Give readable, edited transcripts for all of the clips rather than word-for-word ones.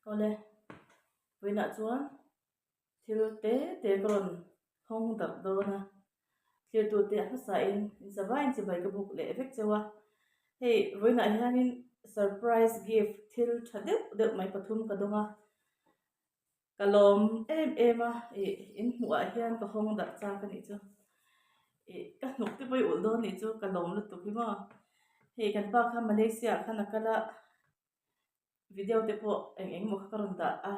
Awle, vawiinah chuan thil te te ka rawn hawng darh dawn a, thirtute a hmasain insavain chibai ka buk leh vek cheu a. Hei vawiinah hianin surprise gift thil tha deuh deuh mai pathum ka dawng a, ka lawm em em a, ih in hmuh ah hian ka hawng darh chak a nih chu. Ih ka hnuk te pawh i ulh dawn nih chu ka lawm lutuk hi maw. Hei kan pa kha Malaysia ah khan a kal a. Video te pawh eng eng emaw kha ka rawn dah a,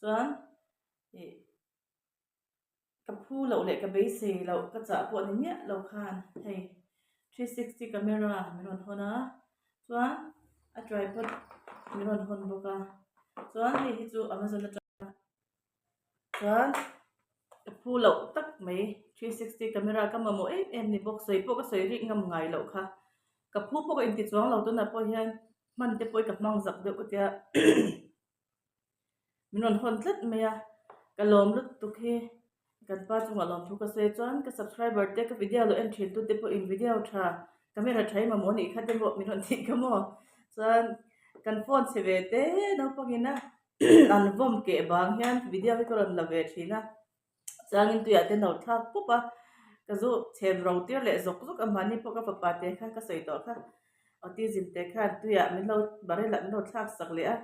chuan ih ka phu loh leh ka beisei loh ka chah pawh ni miah lo khan hei 360 camera min rawn hawn a, chuan a tripod min rawn hawn bawk a, chuan hei hi chu Amazon atanga chuan ka phu loh tak mai 360 camera ka mamawh em em ni bawk sawi pawh ka sawi rik ngam ngai loh kha ka phu pawh ka inti chuang lo tunah pawh hian. Hman te pawh hi ka hmang zak deuh ka tia min rawn hawn tlat mai a, ka lawm lutuk hi kan pa chungah lawm thu ka sawi chuan ka subscriber te ka video lo en thin tu te pawh in video tha camera tha hi mamawh anih kha te pawh min rawn tih kha maw chuan kan phone chhe ve te naupang ina an vawm keh vang hian video hi ka rawn la ve thin a. Chuangin tuiah te no thlak pup a, ka zu chhem ro tir leh zawk zawk a, mahni pawh ka fapa te khan ka sawi tawh kha, autism te khan tuiah min lo barrel ah min lo thlak sak leh a,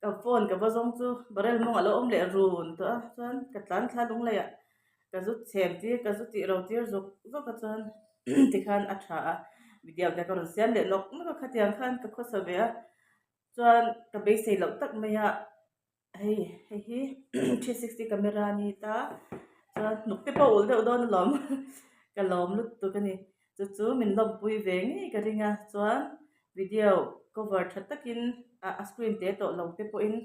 ka phone ka va zawng chu barrel mawng a lo awm leh run tawh a, chuan ka tlan thla lunglei ah ka zu chhem tir ka zu tih ro tir zawk zawk a chuan tikhan a tha a, video te ka rawn siam leh nawk nawk a khatiang khan ka khawsa ve a, chuan ka beisei loh tak mai a. Hei hei hi 360 camera a ni ta chuan hnuk te pawh a ulh deuh dawn alawm ka lawm lutuk a ni chu chu min lawmpui ve ngei ka ring a chuan video cover tha takin ah a screen te tawh lo te pawhin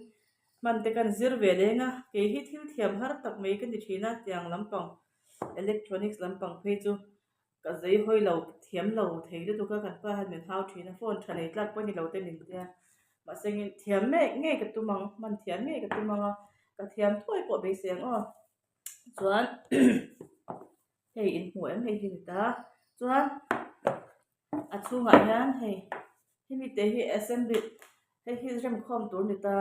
hman te kan zir ve leng a kei hi thil thiam har tak mai ka ni thin a tiang lampang electronics lampang phei chu. Ka zei hawi lo thiam lo thei lutuk a, kan pa hian min hau thin a, phone tha nei tlak pawh ni lo te min tia. Mahse ngei thiam mek ngei ka tum ang, hman thiam ngei ka tum ang a, ka thiam thuai pawh beisei ang aw. Chuan hei in hmuh em hei hi ni ta, chuan a chhungah hian hei hemi te hi assembly hei hi remkhawm tur ni ta.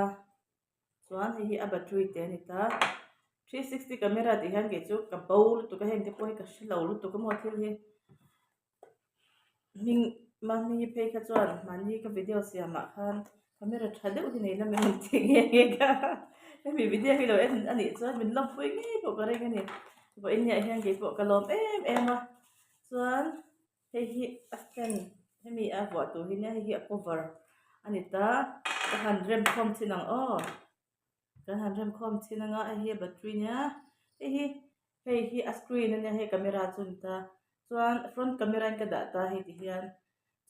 Chuan hei hi a battery te a ni ta. 360 camera tih hian kei chu ka bo lutuk a heng te pawh hi ka hre lo lutuk a maw thil hi. Hming mahni phei kha chuan mahni ka video siam ah khan camera tha deuh hi nei la min rawn ti nghe nghe kha. Hemi video hi lo en a nih chuan min lawmpui ngei pawh ka ring a ni. Vawiin niah hian kei pawh ka lawm em em a. Chuan. Hei hi a stand hemi a vuah tur hi nia hei hi a cover a ni ta ka han rem khawm chhin ang aw kan han rem khawm chhin anga hei hi a battery nia hei hi hei hi a screen ania hei camera chu a ni ta chuan front camera in ka dah ta hei ti hian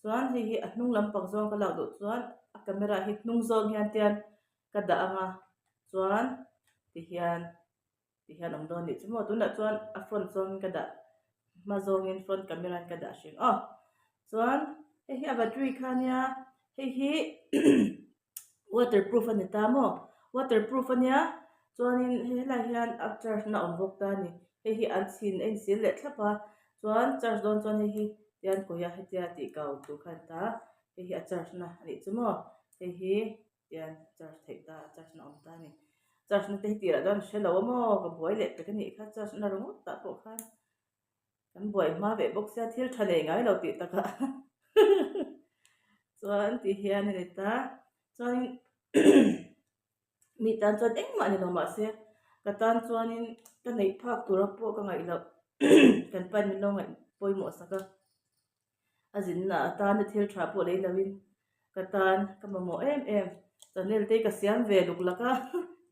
chuan hei hi a hnung lampang zawng ka lak duh chuan a camera hi hnung zawng hian tian ka dah anga chuan ti hian. Ti hian awm dawn nih chu maw tunah chuan a front zawngin ka dah hma zawngin front camera in ka dah hring aw chuan hei hi a battery kha ania hei hi waterproof a ni ta maw waterproof a nia chuanin hei helai hian a charge na awm bawk ta a ni hei hi an chhin a insil leh thlap a chuan charge dawn chuan hei hi tian kawi a hetia tih kau tur kha a ni ta hei hi a charge na a nih chu maw hei hi. Tian charge theih ta charge na awm ta a ni. Charge na te hi tirah chuan hre lo a maw ka buai leh pek a nih kha charge na ringawt tah pawh khan kan buai hma ve bawk sia thil tha nei ngai lo tih takah chuan ti hian a ni ta chuanin mi tan chuan engmah ni lo mahse ka tan chuanin ka neih phak tura pawh ka ngaih loh kan pan min lo ngaih pawimawh sak a. A zinna atana thil tha pawh lei loin ka tan ka mamawh em em. Channel te hi ka siam ve luk lak a,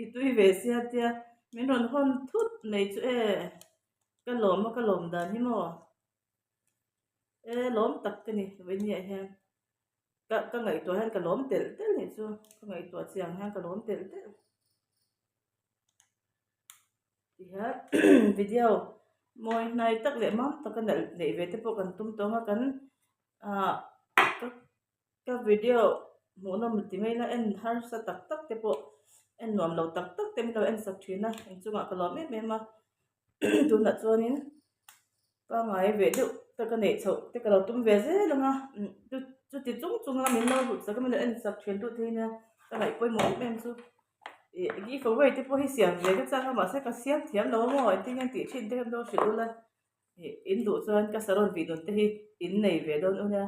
i tui ve sia tia min rawn hawn thut mai chu e, ka lawm a ka lawm dan hi maw? E lawm tak ka ni vawinia hian ka ka ngaihtuah hian ka lawm telh telh nih chu ka ngaihtuah chiang hian ka lawm telh telh. Tihian video mawi hnai tak leh mam taka nalh neih ve te pawh kan tum tawng a kan ah ka ka video hmuhnawm ti mai ila en harsa tak tak te pawh en nuam lo tak tak te min lo en sak thin a inchungah ka lawm em em a tunah chuanin pangngai ve deuh taka neih chhoh te ka lo tum ve zel ang a chuti chung chunga min lo hlut sak a min lo en sak thin tu te hi nia ka ngaih pawimawh em em chu. Ih give away te pawh hi siam ve ka chak a mahse ka siam thiam lo a maw engtin nge tih thin te hian lo hrilh ula ih in duh chuan ka saron vih dun te hi in nei ve dawn u nia.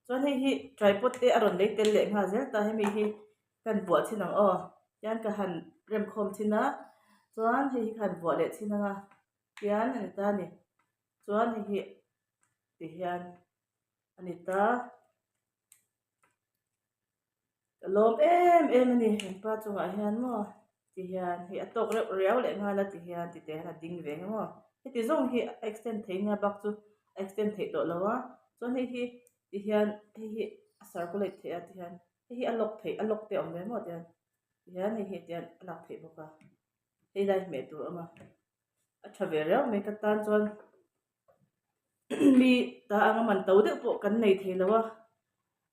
Chuan hei hi tripod te a rawn lei tel leh nghal zel ta hemi hi kan buah chin ang aw tian ka han rem khawm chin a chuan hei hi ka han buah leh chin ang a tian a ni ta a ni chuan hei hi ti hian a ni ta. Ka lawm em em a ni hepa chungah hian maw ti hian hei a tawk reuh riau leh nghal a ti hian ti teh hian a ding ve ang maw heti zawng hi a extend thei nia bak chu a extend theih tawh lo a chuan hei hi ti hian hei hi a circulate theih a ti hian hei hi a lock theih a lock te a awm ve maw ti hian ti hian hei hi ti hian a lak theih bawk a hei lai hmeh tur a awm a a tha ve riau mai ka tan chuan mi ta anga man to deuh pawh kan nei thei lo a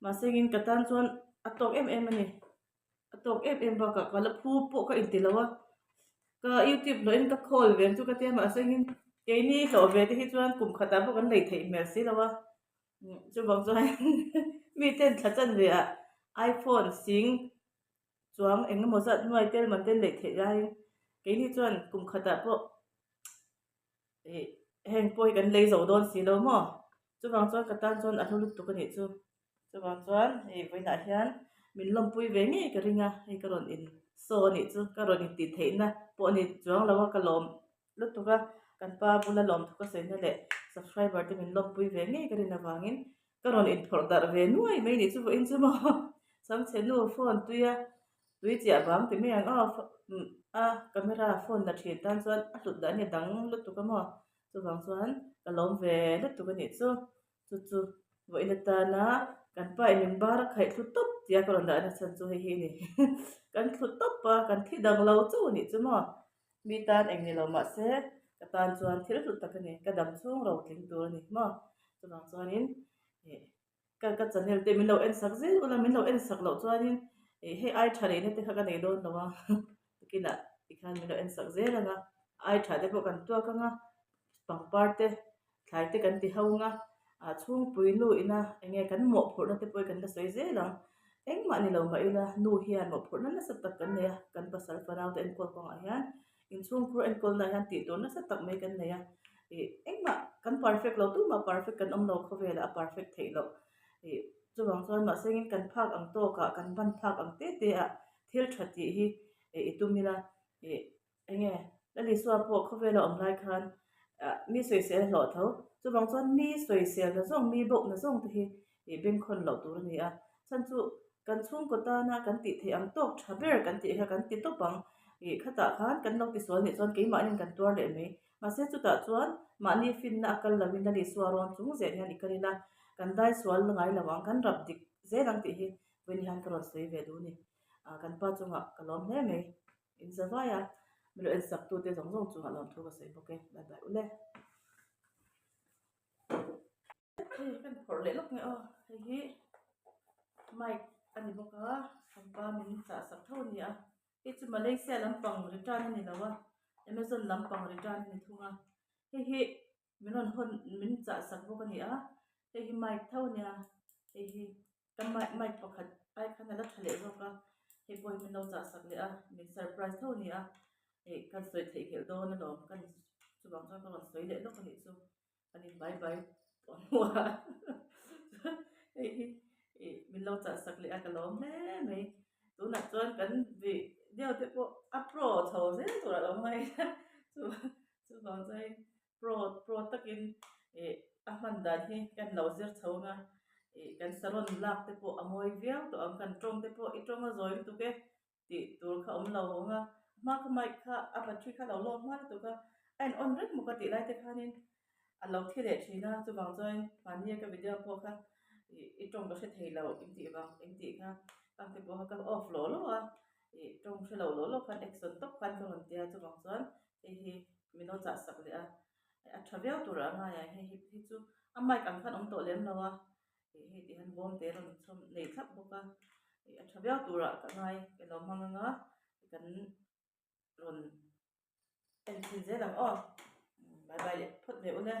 mahse engin ka tan chuan a tawk em em a ni a tawk em em bakah ka la phu pawh ka inti lo a ka youtube hlawhin ka call ve ang chu ka tia mahse engin keini hlawh ve te hi chuan kum khatah pawh kan lei theih hmel si lo a chuvang chuan mi ten thla chan ve ah iphone sing chuang eng emaw zat nuai tel man te lei theih laiin keini chuan kum khatah pawh. Ih heng pawh hi kan lei zo dawn si lo maw chuvang chuan ka tan chuan a hlu lutuk a nih chu chuvang chuan hei vawiinah hian min lawmpui ve ngei ka ring a hei ka rawn in saw a nih chu ka rawn in tih theihna pawh a ni chuang lo a ka lawm lutuk a kan pa bula lawmthu ka sawina leh subscriber te min lawmpui ve ngei ka rin avangin ka rawn inphawrh darh ve nuai mai a nih chu vawiin chu maw samchhe nu phone tuia Tui chiah vang ti mai ang aw a camera phone la thin tan chuan a hlut dan hi a dang lutuk a maw chuvang chuan ka lawm ve lutuk a nih chu chu chu vawiin atana kan pa in min bar a khaih thlu tawp tia ka rawn dah nachhan chu hei hi a ni kan thlu tawp a kan thi dang lo chauh a nih chu maw mi tan eng ni lo mahse ka tan chuan thil hlut tak a ni ka dam chhung ro tling tur a ni maw chuvang chuanin ih. Ka ka channel te min lo en sak zel ula min lo en sak loh chuanin ih hei ai tha neihna te kha ka nei dawn lo a tukinah tikhan min lo en sak zel ang a ai tha te pawh kan tuak ang a pangpar te thlai te kan ti ho ang a ah chhungpui nu ina eng nge kan mawhphurhna te pawh hi kan la sawi zel ang engmah ni lo mah ila nu hian mawhphurhna nasa tak kan nei a kan pasal fanau te enkawl kawngah hian inchhungkhur enkawlna hian tih tur nasa tak mai kan nei a ih engmah kan perfect lo tumah perfect kan awm lo khawvelah a perfect theih loh ih chuvang chuan mahse engin kan phak ang tawkah kan ban phak ang te te ah thil tha tih hi ih i tum ila ih enge Lalisua pawh khawvela awm lai khan ah mi sawisel a hlawh tho chuvang chuan mi sawisel na zawng mi bawk na zawng te hi ih bengkhawn loh tur a ni a chhan chu kan chhungkaw tana kan tih theih ang tawk tha ber kan tih kha kan ti tawp ang ih khatah khan kan lo tisual nih chuan keimahni kan tuar leh mai mahse chutah chuan mahni finna a kal lovin a Isua rawn chung zel hian i kal ila kan dai sual ngai lo ang kan rap dik zel ang tih hi vawiin hian ka rawn sawi ve duh a ni ah kan pa chungah ka lawm hle mai in za vai a milo en sak tute zawng zawng chungah lawmthu ka sawi bawk e bye bye ule. Hei kan phawrh leh lawk nge aw hei hi mic a ni bawk a pangpar min chah sak tho a ni a hei chu Malaysia lampang return a ni lo a Amazon lampang return a ni thung a hei hi min rawn hawn min chah sak bawk a ni a hei hi mic tho a nia hei hi ka mic mic pakhat ai khan a la tha leh zawk a hei pawh hi min lo chah sak leh a min surprise tho a ni a ih kan sawi theihnghilh dawn alawm kan chuvang chuan ka rawn sawi leh lawk a nih chu. An in bai bai tawh hnuah hei hi ih min lo chah sak leh a ka lawm hle mai tunah chuan kan video te pawh a pro chho zel tur a lo ngai a chu chuvang chuan hei pro pro takin ih a hman dan hi kan lo zir chho ang a ih kan salon lak te pawh a mawi viau tawh ang kan tawng te pawh i tawng a zawi lutuk e. Tih tur kha awm lo ang a, hma kha mic kha a battery kha a lo lawk hma lutuk a, a in on reng bawk a tih lai te khanin a lo thi leh thin a, chuvang chuan mahnia ka video pawh kha ih i tawng ka hre thei lo in tih vang in tih kha ang te pawh kha ka off lawh lawh a, ih tawng hre lo lawh lawh khan action tawp khan ka rawn ti a, chuvang chuan hei hi min lo chah sak leh a, a tha viau tur ah a ngai a, hei hi chu a mic ang khan awm tawh lem lo a. Ih hei tih hian bawm te rawn chhawm nei thlap bawk a ih a tha viau turah ka ngai ka lo hmang ang a kan rawn en thin zel ang aw bye bye leh phawt mai ule.